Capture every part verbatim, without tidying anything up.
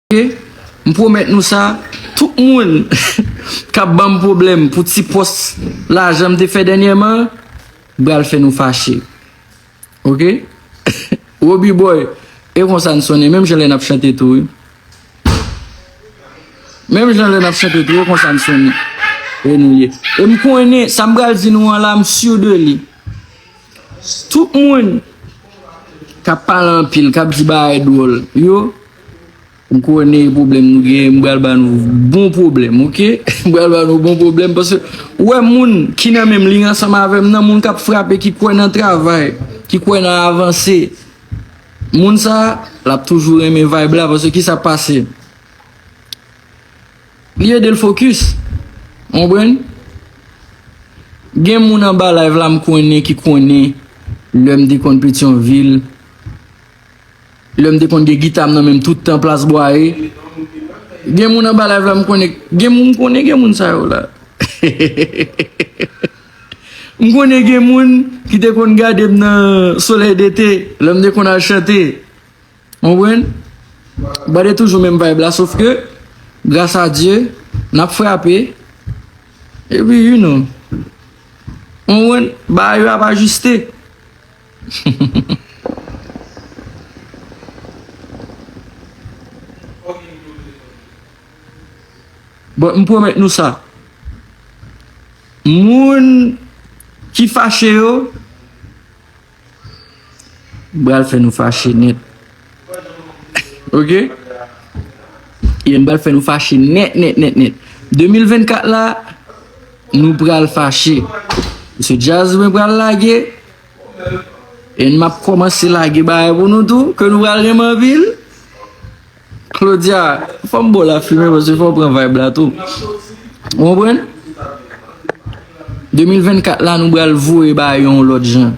Ok? M pwomèt nou sa, tout moun k ap ban m pwoblèm pou ti pòs lajan m te fè dènyèman, m pral fè nou fache. Ok? Robbie Boy, e konsa n sonnen, menm jan lè n ap chante tou, wi. Menm jan lè n ap chante tou, e konsa n sonnen. E nou ye. E m konnen, sa m pral di nou an la, m si de li. Tout moun k ap pale anpil, k ap di bagay dwòl, yo, m konnen pwoblèm nou gen, m pral ba nou bon pwoblèm, ok? M pral ba nou bon pwoblèm, paske ou wè moun ki nan menm liy ansanm avè m nan, moun k ap frape, ki kwè nan travay, ki kwè nan avanse, moun sa, l ap toujou renmen vibe la, paske ki sa k pase? Li ede l fokis. Ou konprann? Gen moun anba live la m konnen ki konnen lè m te konn Petyonvil, lè m te konn gen gita m nan men m tout tan Plas Bwaye. Gen moun anba live la m konnen, gen moun m konnen gen moun sa yo la. M konnen gen moun ki te konn gade m nan Solèy Dete, lè m te konn al chante. Ou konprann? Bade toujou menm vibe la, sof ke, gras a Dye, n ap frape. Epi, you know. Ou konprann? Bagay yo ap ajiste. Bon, m pwomèt nou sa. Moun ki fache yo, m pral fè nou fache nèt. Ok? Yeah, m pral fè nou fache nèt, nèt, nèt, nèt. De mil vennkat la, nou pral fache. Mesye Djaz mwen pral lage. E m ap kòmanse lage bagay pou nou tou, ke nou pral renmen anpil. Claudia, fò m ba w lafimen, paske fò w pran vibe la tou. Ou konprann? De mil vennkat la, nou pral voye bagay yon lòt jan.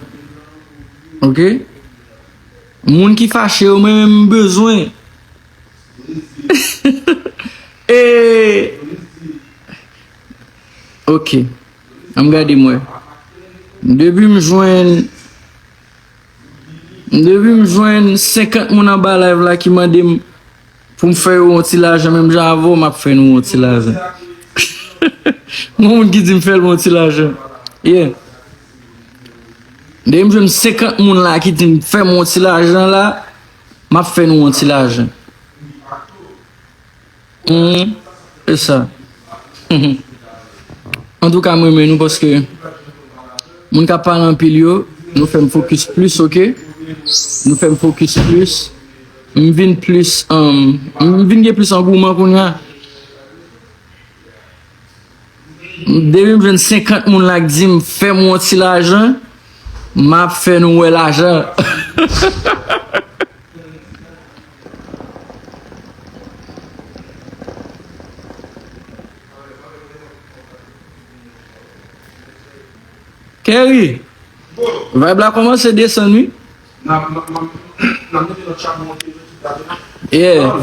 Ok? Moun ki fache yo, mwen menm m bezwen. E, ok. Ann gade m wè. Depi m jwenn, depi m jwenn senkant moun anba live la ki mande m pou m fè yo yon ti lajan menm jan avè w, m ap fè nou yon ti lajan. Gon moun ki di m fè l yon ti lajan. Yeah. Depi m jwenn senkant moun la ki di m fè m yon ti lajan la, m ap fè nou yon ti lajan. Mhm. Se sa. Mhm. Antouka, m renmen nou paske moun k ap pale anpil yo, nou fè m fokis plis, ok? Nou fè m fokis plis. M vin plis, um, m vin gen plis angouman kounye a. Depi m jwenn senkant moun la k di m fè m yon ti lajan, m ap fè nou wè lajan. Kerry, vibe la kòmanse desann, wi. Yeah.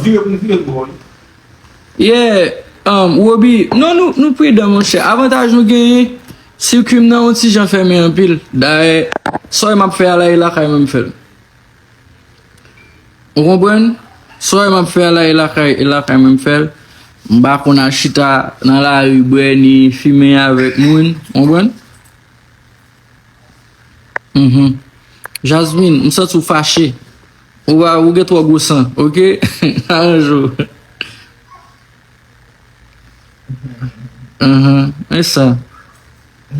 Yeah, um, Roby, non, nou, nou pridan, monchè. Avantaj nou genyen, sikwi m nan yon ti jan fèmen anpil. Dayè, sa w wè m ap fè a la, e lakay mwen m fè l. Ou konprann? Sa w wè m ap fè a la, e lakay, e lakay mwen m fè l. M pa konn al chita nan lari, bwè, ni fimen avèk moun. Ou konprann? Mhm. Jasmine, m santi w fache. Ou pa, ou gen twò gwo san, ok? Aranje w. Mhm, e sa.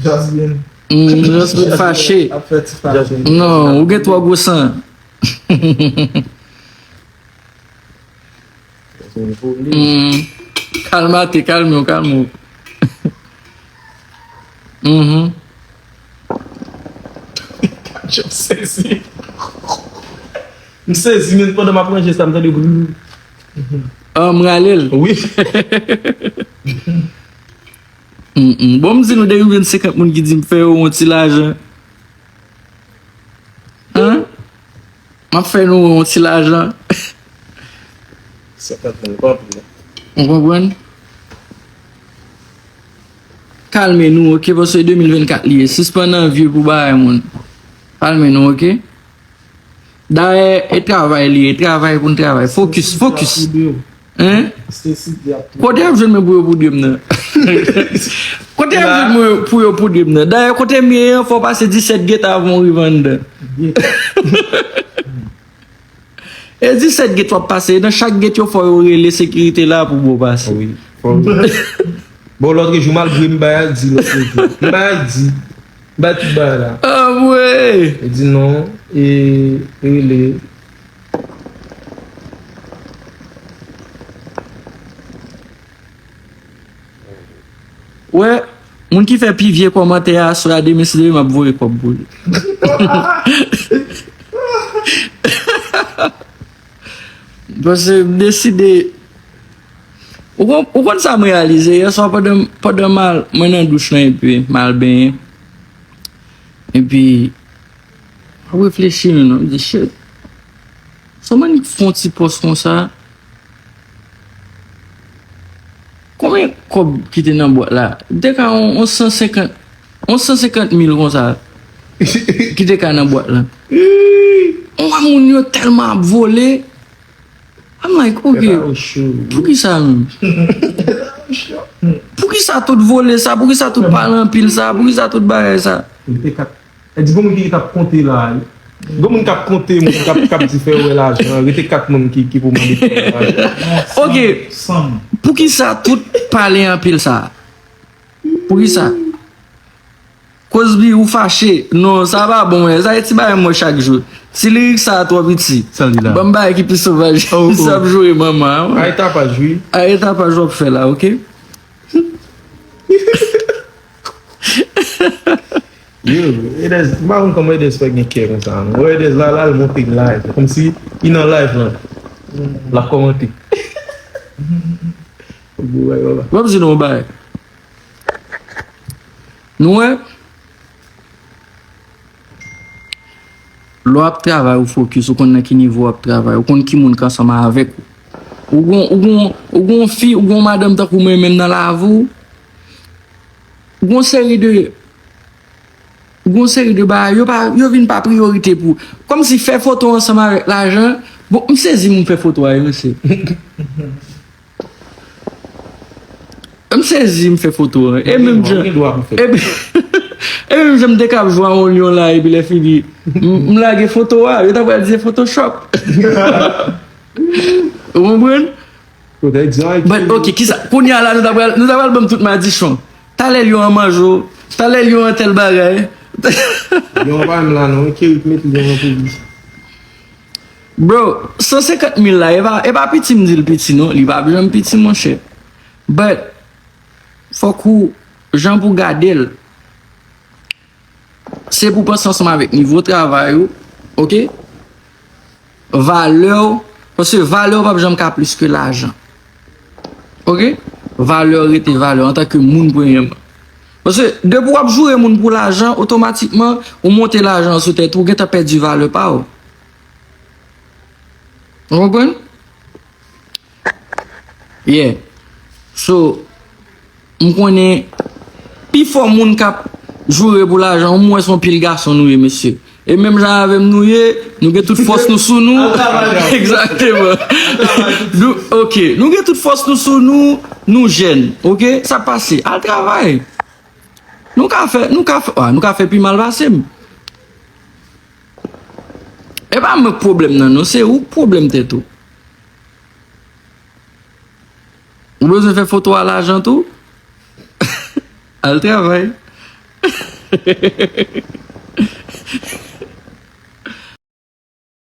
Jasmine. Mm, Jasmine fache. Ap fè ti fache. Non, ou gen twò gwo san. Mm. Kalmate, kalme w, kalme w. Mhm. M sezi. M sezi, men pandan m ap ranje sa, m tande bri. Ah, m rale l. Wi. Mm, mm. Bon, m di nou depi m jwenn senkant moun ki di m fè yo yon ti lajan. Hein? M ap fè nou yon ti lajan. Senkant moun, pa anpil, non. Ou konprann? Kalme nou, ok? Paske de mil vennkat li ye. Sispann anvye pou bagay moun. Kalme nou, ok? Dayè, e travay li ye, travay pou n travay. Fokis, fokis. Hein? Stacy di ap tou. Kote y ap jwenn mwen pou yo poudre m nan? Kote y ap jwenn mwen pou yo poudre m nan? Dayè, kote m ye an, fò w pase disèt gate avan w rive anndan. E disèt gate w ap pase, nan chak gate yo fò yo rele sekirite la pou ba w pase. Wi. Fò. Bon, lòt jou, malgre m bay al di lòt jou. M bay al di. M bay tout bagay la. Ah, mwen! Li di non, e rele. Wè, moun ki fè pi vye kòmantè a aswè a, demen si Dye vle m ap voye kòb pou li. Paske m deside. Ou konn, ou konn sa m reyalize? Yè swa pandan, pandan m al, mwen nan douch lan epi m al benyen. Epi, m ap reflechi, non, m di, shit. Sa w mannik fè yon ti pòs konsa? Konbyen kòb ki te nan bwat la? Te ka yon, yon san senkant, yon san senkant mil konsa ki te ka nan bwat la. Mwen wè moun yo tèlman ap vole. I'm like, ok, poukisa menm? Poukisa tout vole sa? Poukisa tout pale anpil sa? Poukisa tout bagay sa? Li te ka E di, gon moun ki t ap konte la. Gon moun k ap konte moun k ap, k ap di fè wè lajan. Rete kat moun ki, ki pou mande pou wè lajan. Ok. Poukisa tout pale anpil sa? Poukisa? Cosby, ou fache? Non, sa pa bon, wè. Sa e ti bagay mwen chak jou. Ti lirik sa twò piti. Sa li la? Ban m bagay ki pi sovaj. Oh, oh. Sa ap joure manman an. Ay tapaj, wi. Ay tapaj w ap fè la, ok? Yo, Edez, m pa konn kòman Edez fè gen kè konsa, non. Wè Edez la, la, l monte live. Kòmsi li nan live lan. L ap kòmante. Gwo bagay, papa. W ap di nou yon bagay. Nou wè? Lè w ap travay, ou fokis, ou konn nan ki nivo w ap travay, ou konn ki moun k ansanm avèk ou. Ou gon, ou gon, ou gon fi, ou gon madanm tankou mwen menm nan lavi w, gon seri de, gon seri de bagay, yo pa, yo vin pa priyorite pou, kòmsi fè foto ansanm avèk lajan. Bon, m sezi m fè foto a, wi, mesye. M sezi, m fè foto a. E menm jan, e menm jan m te ka ap jwe a yon lyon la, epi lè fini, m, m lage foto a, yo ta pral di se Photoshop. Ou konprann? But, ok, kisa, kounye a la, nou ta pral, nou ta pral ban m tout madichon. Talè lyon an manje w, talè lyon an tèl bagay. Lyon an pa menm la, non, Kerit mete lyon an pou li. Bro, san senkant mil la, e pa, e pa piti m di l piti, non, li p ap janm piti, monchè. But, fòk ou, jan pou gade l, se pou panse ansanm avèk nivo travay ou, ok? Valè w, paske valè w p ap janm ka plis ke lajan. Ok? Valè w rete valè w antanke moun premyèman. Paske depi w ap joure moun pou lajan, otomatikman, ou monte lajan an sou tèt ou, ou gentan pèdi valè pa w. Ou konprann? Yeah. So, m konnen pifò moun k ap joure pou lajan, m wè se yon pil gason nou ye, mesye. E menm jan avè m nou ye, nou gen tout fòs nou sou nou. Al travay. Egzakteman. Nou, ok, nou gen tout fòs nou sou nou, nou jèn, ok? Sa pase, al travay. Nou ka fè, nou ka fè, ah, nou ka fè pi mal pase m. E pa mwen k pwoblèm nan, non, se ou k pwoblèm tèt ou. Ou bezwen fè foto a lajan tou? Al travay.